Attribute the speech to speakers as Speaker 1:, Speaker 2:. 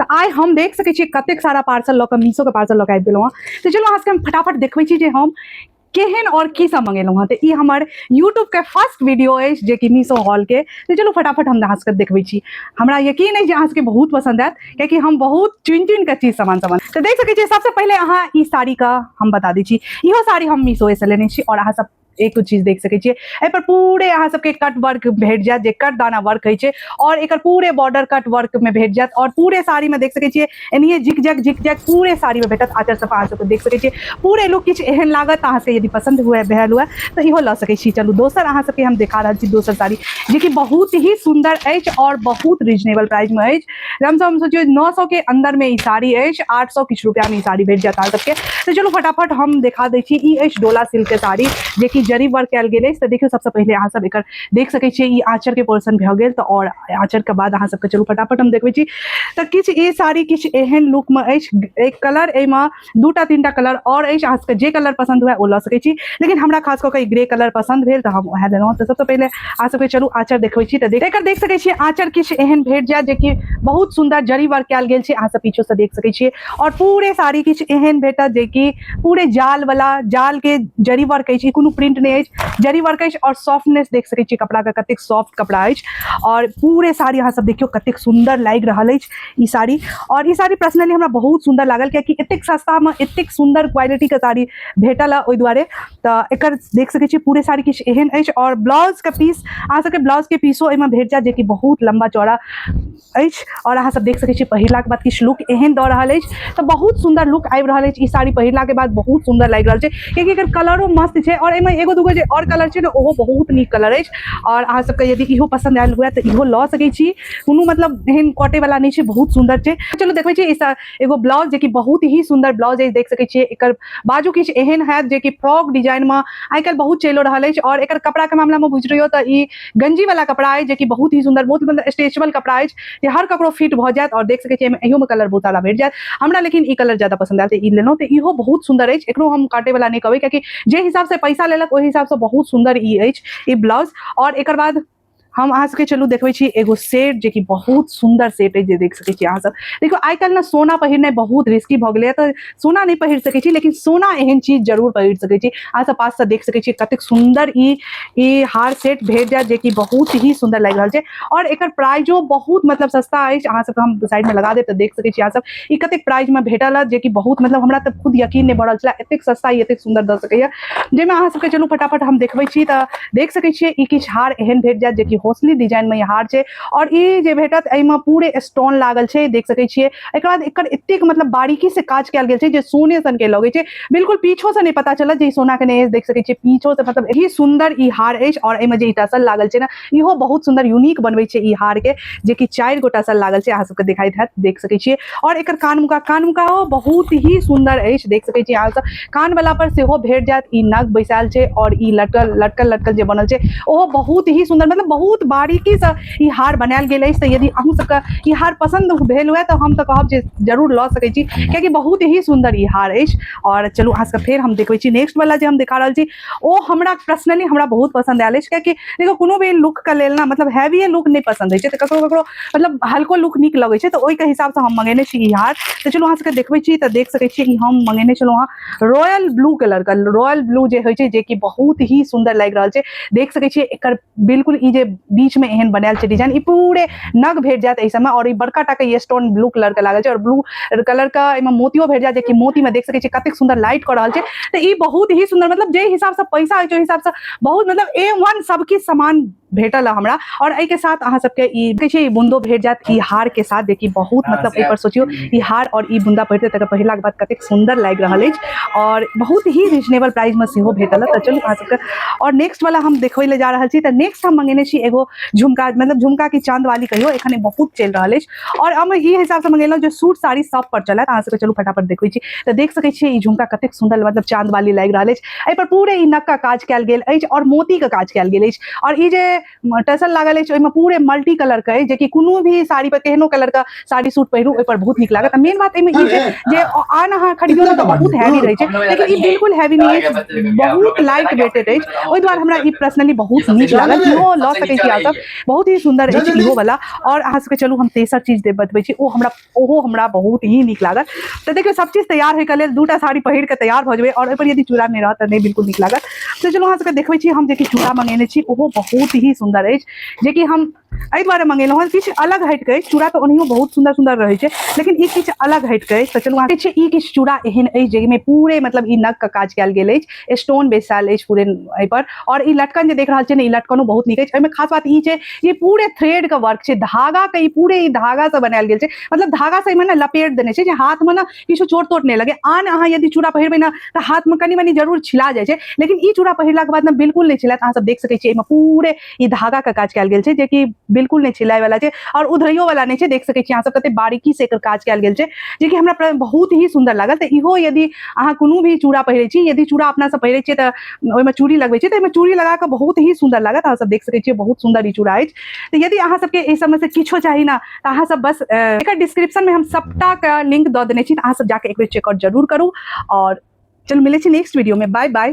Speaker 1: तऽ आइ हम देख सकै छियै कतेक सारा पार्सल लऽ कऽ मीशोके पार्सल लऽ कऽ आबि गेलहुँ हँ। तऽ चलू अहाँ सबके हम फटाफट देखबै छी जे हम केहन आओर की सब मंगेलहुँ हँ। तऽ ई हमर यूट्यूबके फर्स्ट वीडियो अछि जेकि मीशो हॉलके। तऽ चलू फटाफट हम अहाँ सबके देखबै छी। हमरा यकीन अछि जे अहाँ सबके बहुत पसन्द आयत, कियाकि हम बहुत चुनि चुनि कऽ चीज सामान सब। तऽ देख सकै छियै सबसँ पहिले अहाँ ई साड़ीके हम बता दै छी, इहो साड़ी हम मीशोएसँ लेने छी। आओर अहाँ सब एक चीज देख सकै छियै, एहिपर पूरे अहाँ सबके कट वर्क भेट जायत, जे कट दाना वर्क होइ छै, और एकर पूरे बॉर्डर कट वर्क में भेट जायत। और पूरे साड़ी में देख सकै छियै एनाहिये झिक झक झिक झक पूरे साड़ी में भेटत। आँचर सब अहाँ सबके देख सकै छियै, पूरे लुक किछु एहन लागत। अहाँ सबके यदि पसन्द हुए भेल हुए तऽ इहो लऽ सकै छी। चलू दोसर अहाँ सबके हम देखा रहल छी दोसर साड़ी, जेकि बहुत ही सुन्दर अछि और बहुत रीजनेबल प्राइस में अछि। लमसम सोचियौ 900 के अंदर में ई साड़ी अछि, 800 किछु रुपया में ई साड़ी भेट जायत अहाँ सबके। तऽ चलू फटाफट हम देखा दै छी। ई अछि डोला सिल्क के साड़ी, जेकि जरी वर्क कयल गेल अछि। तऽ देखियौ सबसँ पहिले अहाँ सब एकर देख सकै छियै, ई आँचर के पोर्शन भऽ गेल। तऽ और आँचर के बाद अहाँ सबके चलू फटाफट हम देखबै छी। तऽ किछु ई साड़ी किछु एहन लुक में अछि। एक कलर एहिमे दूटा तीनटा कलर और अछि, अहाँ सबके जे कलर पसन्द हुए ओ लऽ सकै छी, लेकिन हमरा खास कऽ के ई ग्रे कलर पसन्द भेल तऽ हम वएह लेलहुँ। तऽ सबसँ पहिले अहाँ सबके चलू आँचर देखबै छी। तऽ एकर देख सकै छियै आँचर किछु एहन भेट जायत, जेकि बहुत सुन्दर जरी वर्क कयल गेल छै, अहाँ सब पीछो से देख सकै छियै। और पूरे साड़ी किछु एहन भेटत, जेकि पूरे जाल वाला जाल के जरी वर्क अछि, ई कोनो प्रिंट नहि अछि, जरी वर्क अछि। और सॉफ्टनेस देख सकै छियै कपड़ा के, कतेक सॉफ्ट कपड़ा अछि। और पूरे साड़ी अहाँ सब देखियौ कतेक सुन्दर लागि रहल अछि ई साड़ी। और ई साड़ी पर्सनली हमरा बहुत सुन्दर लागल, कियाकि एतेक सस्ता में एतेक सुन्दर क्वालिटी के साड़ी भेटल है, ओहि दुआरे। तऽ एकर देख सकै छियै पूरे साड़ी किछु एहन अछि। और ब्लाउज के पीस अहाँ सबके ब्लाउज के पीसो एहिमे भेट जायत, जेकि बहुत लम्बा चौड़ा अछि। और अहाँ सब देख सकै छियै पहिरलाके बाद किछु लुक एहन दऽ रहल अछि। तऽ बहुत सुन्दर लुक आबि रहल अछि ई साड़ी पहिरलाके बाद, बहुत सुन्दर लागि रहल छै, कियाकि एकर कलरो मस्त छै। और एहिमे एगो दूगो जे और कलर छै ने, ओहो बहुत नीक कलर अछि। और अहाँ सबके यदि इहो पसन्द आयल हुए तऽ इहो लऽ सकै छी, कोनो मतलब एहन कटे वाला नहि छै, बहुत सुन्दर छै। चलू देखबै छी ई एगो ब्लाउज, जेकि बहुत ही सुन्दर ब्लाउज अछि। देख सकै छियै एकर बाजू किछु एहन हैत, जेकि फ्रॉक डिजाइन में आइ काल्हि बहुत चलि रहल अछि। और एकर कपड़ा के मामला में बुझि रहियौ तऽ ई गंजी वाला कपड़ा अछि, जेकि बहुत ही सुन्दर, बहुत मतलब स्ट्रेचेबल कपड़ा अछि, जे हर ककरो फिट भऽ जायत। और देख सकै छियै एहिमे इहो कलर बहुत सारा भेट जायत हमरा, लेकिन ई कलर ज्यादा पसन्द आयल तऽ ई लेलहुँ। तऽ इहो बहुत सुन्दर अछि, एकरो हम काटे वाला नहि कहबै, कियाकि जे हिसाब से पैसा लेलक ओहि हिसाब से बहुत सुन्दर ई अछि ई ब्लाउज। और एकर बाद हम अहाँ सबके चलू देखबै छी एगो सेट, जेकि बहुत सुन्दर सेट अछि, जे देख सकै छी अहाँ सब। देखियौ आइ काल्हि ने सोना पहिरनाइ बहुत रिस्की भऽ गेलैए, तऽ सोना नहि पहिर सकै छी, लेकिन सोना एहन चीज जरूर पहिर सकै छी। अहाँ सब पास से देख सकै छी कतेक सुन्दर ई हार सेट भेट जायत, जेकि बहुत ही सुन्दर लागि रहल छै। और एकर प्राइजो बहुत मतलब सस्ता अछि। अहाँ सबके हम साइड में लगा देब तऽ देख सकै छी अहाँ सब ई कतेक प्राइज में भेटल अछि, जेकि बहुत मतलब हमरा तऽ खुद यकीन नहि भऽ रहल छलै एतेक सस्ता ई एतेक सुन्दर दऽ सकैए। जाहिमे अहाँ सबके चलू फटाफट हम देखबै छी। तऽ देख सकै छियै ई किछु हार एहन भेट जायत, जेकि होसली डिजाइन में ई हार छै। और ई जे भेटत एहिमे पूरे स्टोन लागल छै, देख सकै छियै। एकर बाद एकर एतेक मतलब बारीकी से काज कयल गेल छै जे सोने सन के लगै छै, बिल्कुल पीछो से नहि पता चलत जे ई सोना के नहि अछि। देख सकै छियै पीछो से मतलब ही सुन्दर ई हार अछि। और एहिमे जे ई टसल लागल छै ने, इहो बहुत सुन्दर यूनिक बनबै छै ई हार के, जेकि 4 गो टसल लागल छै, अहाँ सबके देखाइत हैत, देख सकै छियै। और एकर कानमुका, कानमुकाओ बहुत ही सुन्दर अछि, देख सकै छियै अहाँ सब। कान वाला पर सेहो भेट जायत। ई नग बैसायल छै और ई लटकल लटकल लटकल जे बनल छै ओहो बहुत ही सुन्दर, मतलब बहुत बारीकी से ई हार बनायल गेल अछि। तऽ यदि अहूँ सबके ई हार पसन्द भेल हुए तऽ हम तऽ कहब जे जरूर लऽ सकै छी, कियाकि बहुत ही सुन्दर ई हार अछि। और चलू अहाँ सबके फेर हम देखबै छी नेक्स्ट वाला जे हम देखा रहल छी, ओ हमरा पर्सनली हमरा बहुत पसन्द आयल अछि। कियाकि देखियौ कोनो भी लुक के लेल ने मतलब हैवीए लुक नहि पसन्द होइ छै, तऽ ककरो ककरो मतलब हल्को लुक नीक लगै छै, तऽ ओहिके हिसाबसँ हम मंगेने छी ई हार। तऽ चलू अहाँ सबके देखबै छी। तऽ देख सकै छियै ई हम मंगेने छलहुँ हँ रॉयल ब्लू कलर के, रॉयल ब्लू जे होइ छै, जेकि बहुत ही सुन्दर लागि रहल छै। देख सकै छियै एकर बिल्कुल ई जे बीच में एहन बनायल छै डिजाइन, ई पूरे नग भेट जायत एहि सबमे। और ई बड़का टा के ई स्टोन ब्लू कलर के लागल छै और ब्लू कलर के एहिमे मोतियो भेट जायत, जेकि मोती में देख सकै छियै कतेक सुन्दर लाइट कऽ रहल छै। तऽ ई बहुत ही सुन्दर, मतलब जे हिसाब से पैसा होइ छै ओहि हिसाब से बहुत मतलब ए1 सब किछु सामान भेटल हमरा। और एहि के साथ अहाँ सबके ई कहै छै ई बुंदो भेट जायत ई हार के साथ, जेकि बहुत मतलब एहि पर सोचियौ ई हार और ई बुंदा पहिरते तकर पहिरलाके बाद कतेक सुन्दर लागि रहल अछि। और बहुत ही रीजनेबल प्राइस में सेहो भेटल। तऽ चलू अहाँ सबके और नेक्स्ट वाला हम देखबै लए जा रहल छी। तऽ नेक्स्ट हम मंगेने छी एगो झुमका, मतलब झुमका की चांदवाली कहियौ, एखन बहुत चलि रहल अछि। और हम ई हिसाब से मंगेलहुँ जे सूट साड़ी सब पर चलत। अहाँ सबके चलू फटाफट देखबै छी। तऽ देख सकै छियै ई झुमका कतेक सुन्दर मतलब चांदवाली लागि रहल अछि। एहि पर पूरे ई नक्का काज कयल गेल अछि और मोती के काज कयल गेल अछि। और ई जे टसल लागल अछि ओहिमे पूरे मल्टी कलर के अछि, जेकि कोनो भी साड़ी पर केहनो कलर के साड़ी सूट पहिरू ओहि पर बहुत नीक लागत। मेन बात एहिमे ई छै जे आन अहाँ खरीदियौ ने तऽ बहुत हैवी रहै छै, लेकिन ई बिल्कुल हैवी नहि अछि, बहुत लाइट वेटेड अछि। ओहि दुआरे हमरा ई पर्सनली बहुत नीक लागल, इहो लऽ सकै छी। छी अहाँ सब, बहुत ही सुंदर अछि इहो वाला। और अहाँ सबके चलू हम तेसर चीज दे बतबै छी, ओ हमरा ओहो हमरा बहुत ही नीक लागल। तऽ देखियौ सब चीज तैयार होइके लेल दूटा साड़ी पहिर के तैयार भऽ जेबै, और ओहिपर यदि चूड़ा नहि रहत तऽ नहि बिल्कुल नीक लागत। तऽ चलू अहाँ सबके देखबै छी हम जेकि चूड़ा मंगेने छी, ओहो बहुत ही सुंदर अछि, जेकि हम एहि दुआरे मंगेलहुँ हँ किछु अलग हटि कऽ। चूड़ा तऽ ओनाहियो बहुत सुन्दर सुन्दर रहै छै, लेकिन ई किछु अलग हटि कऽ अछि। तऽ चलू अहाँ छै ई किछु चूड़ा एहन अछि जाहिमे पूरे मतलब ई नगके काज कयल गेल अछि, स्टोन बैसायल अछि पूरे एहिपर। और ई लटकन जे देख रहल छियै ने, ई लटकनो बहुत नीक अछि। एहिमे खास बात ई छै जे पूरे थ्रेड के वर्क छै, धागा के ई पूरे ई धागा से बनायल गेल छै, मतलब धागा से एहिमे ने लपेट देने छै जे हाथ में ने किछु चोट तोट नहि लगे। आन अहाँ यदि चूड़ा पहिरबै ने तऽ हाथ में कनि मनि जरूर छिला जाइ छै, लेकिन ई चूड़ा पहिरलाके बाद ने बिल्कुल नहि छिलायत। अहाँ सब देख सकै छियै एहिमे पूरे ई धागा के काज कयल गेल छै, जेकि बिल्कुल नहि छिलाय वाला छै और उधरैयो वाला नहि छै। देख सकै छियै अहाँ सब कते बारीकी से एकर काज कयल गेल छै, जेकि हमरा बहुत ही सुन्दर लागल। तऽ इहो यदि अहाँ कोनो भी चूड़ा पहिरै छी, यदि चूड़ा अपना सब पहिरै छियै तऽ ओहिमे चूड़ी लगबै छियै, तऽ एहिमे चूड़ी लगा कऽ बहुत ही सुन्दर लागत। अहाँ सब देख सकै छियै बहुत सुन्दर ई चूड़ा अछि। तऽ यदि अहाँ सबके एहि सबमे से किछो चाही ने तऽ अहाँ सब बस एकर डिस्क्रिप्शन में हम सबटा के लिंक दऽ देने छी, तऽ अहाँ सब जाके एक बेर चेकआउट जरूर करू। और चलू मिलै छी नेक्स्ट वीडियो में, बाय बाय।